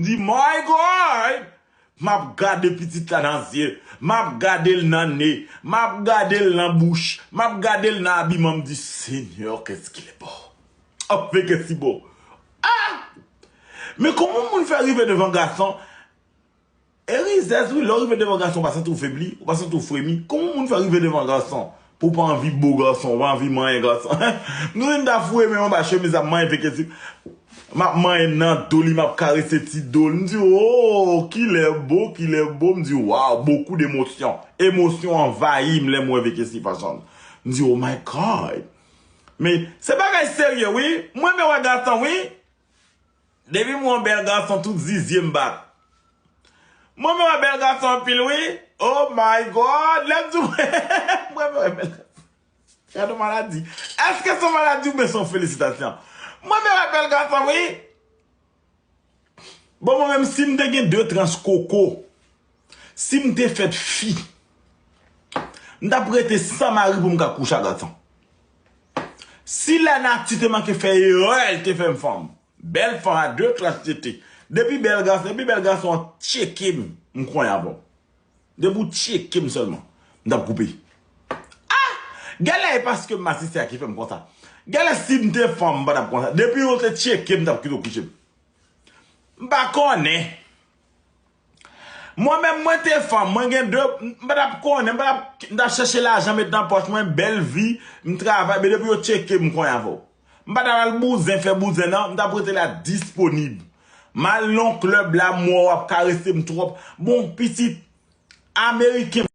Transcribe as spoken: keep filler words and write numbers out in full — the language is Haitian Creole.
M di, my God! M ap gade pitit la nan zye, m ap gade l nan ne, m ap gade l nan bouch, m ap gade l nan abiman, m di, Seigneur, qu'est-ce qu'il est beau! Oh, mais qu'est-ce qu'il est beau! Ah! Men kòman moun fè rive devan gason? E rizèz wi, lè w rive devan gason, ou pa santi w febli, ou pa santi w fremi. Kòman moun fè rive devan gason? Pou w pa anvi bo gason, ou pa anvi manyen gason. Nou vin ta foure men anba chemiz ap manyen vekesi. M ap manyen nan do li, m ap karese ti do l. M di, oh, kilè bo, kilè bo. M di, wow, beaucoup d'émotions. Emosyon anvayi m lè m wè vekesi fason. M di, oh my God. Men se bagay serye wi. Mwen men wè gason wi. Depi m wè yon bèl gason, tout zizye m bat. Mwen men wè bèl gason anpil wi. Oh my God, lè m di w, mwen men wè bèl gason. Gade yon maladi. Èske se yon maladi oubyen se yon felisitasyon? Mwen men wè bèl gason wi. Bon, mwen menm si m te gen de tranch koko, si m te fèt fi, m t ap rete san mari pou m ka kouche ak gason. Si lanati te manke fè erè, l te fè m fanm. Bèl fanm a de tranch tete. Depi bèl gason, depi bèl gason an tcheke m, m konyen avè w. Depi w tcheke m sèlman, m t ap koupe. Ah! Genlè e paske m masisi a ki fè m konsa. Genlè si m te fanm, m pa t ap konsa. Depi w te tcheke m, m t ap kite w kouche m. M pa konnen. Mwen menm, mwen te fanm, mwen gen de, m pa t ap konnen, m pa t ap, m t ap chèche lajan met nan pòch mwen, bèl vi, m travay, men depi yo tcheke m, m konyen avè w. M pa t ap al bouzen, fè bouzen nan, m t ap rete la disponib. M al nan klèb la, m wè w ap karese m twòp. Bon, pitit, ameriken